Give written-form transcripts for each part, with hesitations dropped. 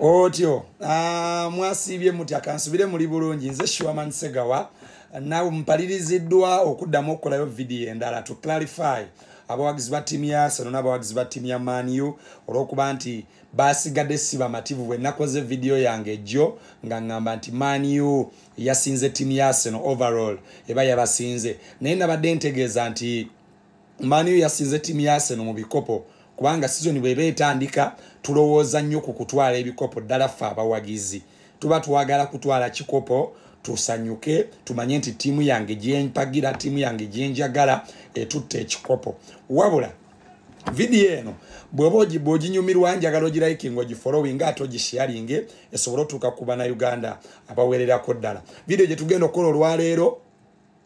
Otyo mwasiibye mutya? Kansubire muli bulungi. Nze Shuaman Segawa, nawe mpaliriziddwa okuddamu okukolayo vidiyo endala to clarify abawagizi ba ttiimu ya Arsenal n'abawagizi ba ttiimu ya Man U, olw'okuba nti basigadde si bamativu. Bwe nakoze vidiyo yange ejjo nga ŋŋamba nti Man U yasinze ttiimu ya Arsenal overall, eba yabasinze, naye nabadde ntegeeza nti Man U yasinze ttiimu ya Arsenal mu bikopo, kubanga sizoni bw'eba etandika tulowooza nnyo ku kutwala ebikopo. Ddala ffe abawagizi tuba twagala kutwala kikopo, tusanyuke, tumanye nti ttiimu yange gyempagira, ttiimu yange gyenjagala etutte ekikopo. Wabula vidiyo eno bw'oba bw'oginyumirwa, njagala ogilikinga, ogifollowinga, ate ogisharinge esobole otuuka ku Bannayuganda abawererako ddala. Vidiyo gye tugenda okukola olwaleero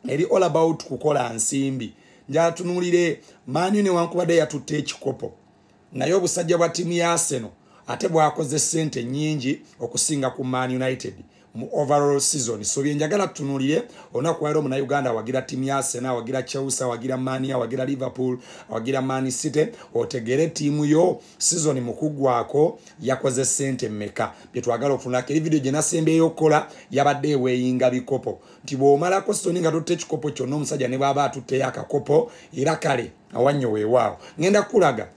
eri all about kukola nsimbi. Njala tunuulire Man U, newankubadde yatutte ekikopo, naye obusajja bwa ttiimu ya Arsenal ate bwakoze ssente nnyingi okusinga ku Man United mu overall season. So byenjagala tutunuulire olunaku lwaleero. Omunauganda awagira ttiimu ya Arsenal, awagira Chelsea, awagira Man, awagira Liverpool, awagira Man City, otegere ttiimu yo season mu kuggwako yakoze ssente mmeka, byetwagala okutunulako. Eri vidiyo gye nasembyeyo okukola yabadde eweeyinga bikopo, nti bw'omalako season nga totta ekikopo kyonna, omusajja ne bw'aba atutteyo akakopo era kale awannyo weewaawo. Ngenda kukulaga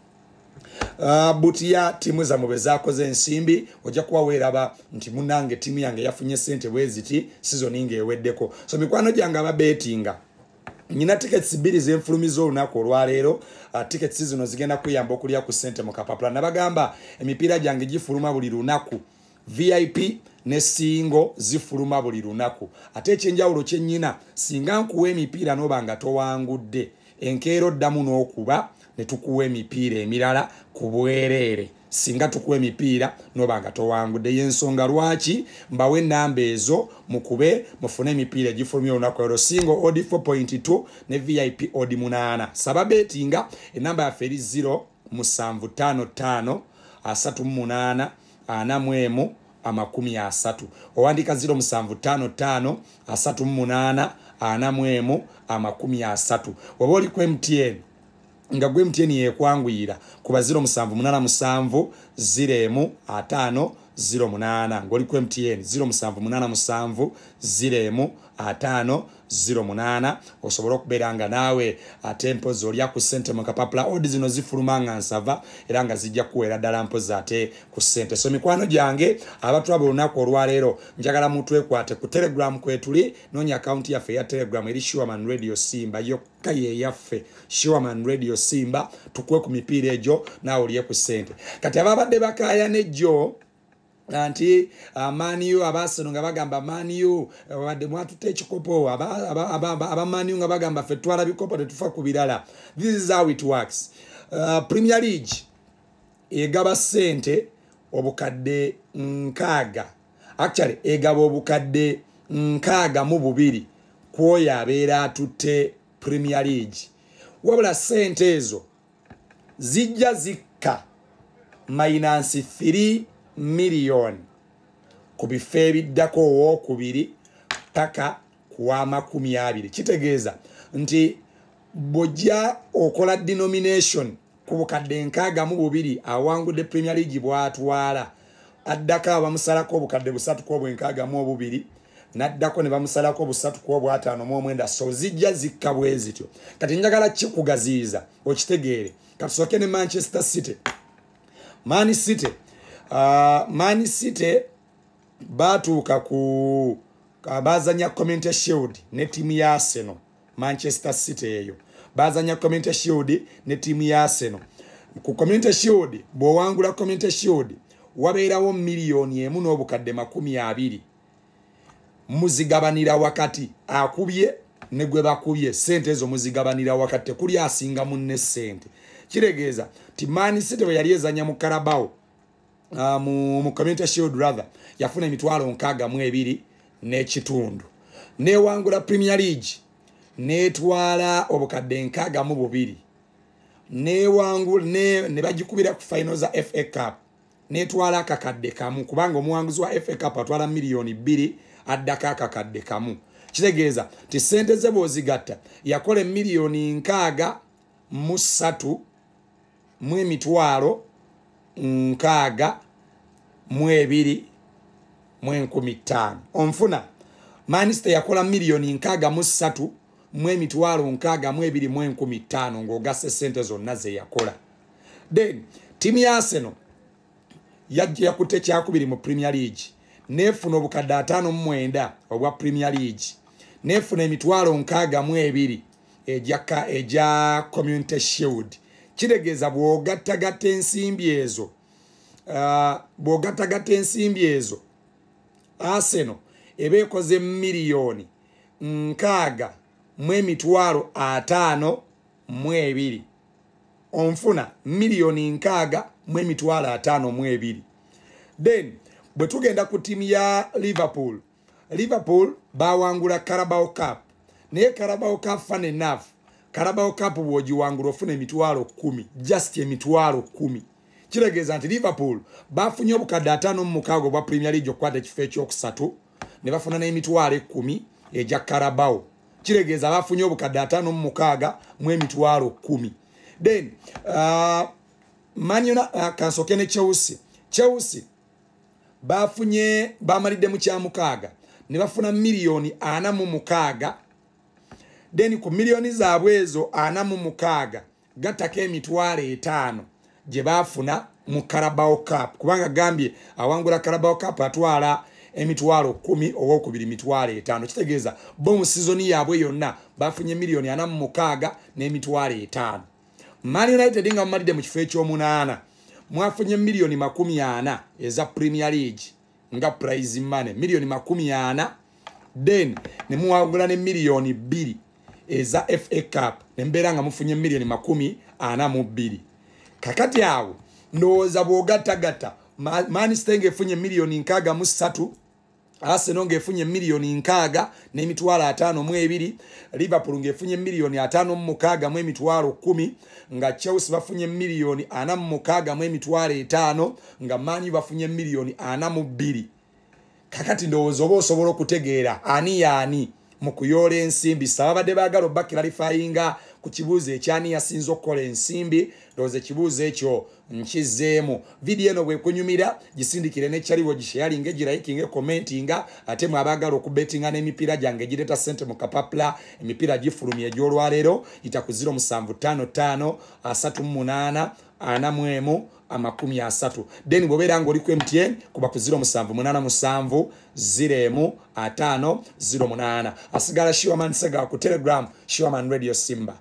butya ttiimu zammwe bwe zaakoze ensimbi. Ojja kuba weeraba nti munnange, ttiimu yange yafunye ssente bwe ziti sizoni ng'eweddeko. So mikwano gyange ababeetinga, nyina tickets bbiri zenfulumiza olunaku olwaleero. Tickets zino zigenda kuyamba okulya ku ssente mu kapapula. Nabagamba emipiira gyange gifuluma buli lunaku, VIP ne single zifuluma buli lunaku. Ate ekyenjawulo kyennyina, singa nkuwa emipiira n'oba nga towangudde, enkeera oddamu n'okuba ne tukuwa emipiira emirala ku bwereere. Singa tukuwa emipiira noba nga towangudde, yensonga lwaki mbawe enamba ezo mukube mufune emipiira egifulumya olunaku olwo: single odd 4.2 ne VIP odd 8. Saba betinga, enamba yaffe eri 0 7 5 5 38 41 30. Owandika 0755 38 41 30. Oba oli ku MTN, nga gwe MTN yekwanguyira, kuba 0787 0 5 08. Ng'oli ku MTN, 0787 0 5 08, osobole okubeera nga naawe ate mpozi olya ku ssente mu kapapula. Odds zino zifuluma nga nsava era nga zijja kuweera ddala mpozi ate ku ssente. So mikwano gyange abatulaba olunaku olwaleero, njagala mutwekwate ku Telegram kwetuli. Noonya akawunti yaffe eya Telegram, eri Shuaman Radio Simba yokka, yeyaffe, Shuaman Radio Simba. Tukuwe ku mipiira egyo naawe olye ku ssente. Kati ababadde bakaaya nejjo nti Man U, aba Arsenal nga bagamba Man U wadde mwatutte ekikopo, aba Man U nga bagamba ffe twala bikopo, tetufa ku birala. This is how it works. Premier League egaba ssente obukadde 60, actually egaba obukadde 62 kwoyo abeera atutte Premier League. Wabula ssente ezo zijja zikka minus 3 miliyoni ku bifo ebiddako, owookubiri paka ku 20. Kitegeeza nti bw'ojja okola denomination ku bukadde 62 awangudde Premier League bw'atwala, addako abamusalako obukadde 3 ku obw62, n'addako ne bamusalako 3 ku obw59. So zijja zikka bwe zityo. Kati njagala kikugaziiza okitegeere. Katusooke ne Manchester City, Man City. Man City batuuka ku bazanya Community Shield ne ttiimu ya Arsenal. Manchester City eyo bazanya Community Shield ne ttiimu ya Arsenal. Ku Community Shield, bw'owangula Community Shield, wabeerawo miliyoni 1 n'obukadde 20, muzigabanira wakati, akubye ne gwe bakubye, sente ezo muzigabanira wakati, tekuli asinga munne sente. Kiregeeza ti Man City bwe yali ezanya mu Carabao, mu Community Shield rather, yafuna emitwalo 62.5. Newangula Premier League, netwala obukadde 62. Newangula ne bagikubira ku final za FA Cup, netwala akakadde 1, kubanga omuwanguzi wa FA Cup atwala miliyoni 2, addako akakadde 1. Kitegeeza ti sente ze bw'ozigatta yakola emiliyoni 63 mu emitwalo 60. mu ebiri mu enkumi ttaano. Onfuna? Man City yakola 63 mu 62 mu 500 ng'ogasse sente zonna ze yakola. Then ttiimu ya Arsenal yajja yakutte kyakubiri mu Premier League, neefuna obukadde 59 obwa Premier League, neefuna emitwalo 62 egya Community Shield. Kitegeeza bw'ogattagatta ensimbi ezo, bw'ogattagatta ensimbi ezo, Arsenal eba ekoze 60 mu 52. Onfuna? 60 mu 52. Then bwe tugenda ku ttiimu ya Liverpool, Liverpool bawangula Carabao Cup. Naye Carabao Cup, fun enough, Carabao Cup bw'ogiwangula ofuna 10,000, just 10,000. Kitegeeza nti Liverpool bafunye obukadde 56 obwa Premier League okukwata ekifo ekyokusatu, ne bafuna n'10,000 egya Carabao. Kitegeeza bafunye obukadde 56 mu 10,000. Then Man kansooke ne Chelsea. Chelsea bafunye, bamalidde mu kyamukaaga ne bafuna 46 miliyoni. Then ku miliyoni zaabwe ezo 46, gattako 50,000 gye baafuna mu Carabao Cup, kubanga gambye awangula Carabao Cup atwala 10,000, owokubiri 50,000. Kitegeeza bo mu sizoni yaabwe yonna bafunye 46 miliyoni n'500,000. Man United nga mumalidde mu kifo ekyomunaana, mwafunye 40 miliyoni eza Premier League nga prize money, 40 miliyoni. Then ne muwangula ne 2 miliyoni eza FA Cup, ne mbeera nga mufunye 42 miliyoni. Kakati awo ndowooza bw'ogattagatta, Man City ng'efunye 63 miliyoni, Arsenal ng'efunye 60 ne 52,000, Liverpool ng'efunye 56 mu 10,000, nga Chelsea bafunye 46 mu 500,000, nga Man U bafunye 42 miliyoni. Kakati ndowooza oba osobola okutegeera ani yaani mu kuyoola ensimbi. Sababadde baagala obaclarifyinga ku kibuuzo ekyani yasinze okukola ensimbi. Ndowooza ekibuuzo ekyo nkizeemu. Vidiyo eno bwekunyumira, gisindikire nekyaliwo, gisharinge, gilikinge, commentinga. Ate mwe abaagala okubetinga n'emipiira gyange gireeta sente mu kapapula, emipiira gifulumya egy'olwaleero, yita ku 0755 38 41 30. Then bw'obeera ng'oli ku MTN, kuba ku 0787 0 5 08. Asigala Shiwaman Sega ku Telegram, Shiwaman Radio Simba.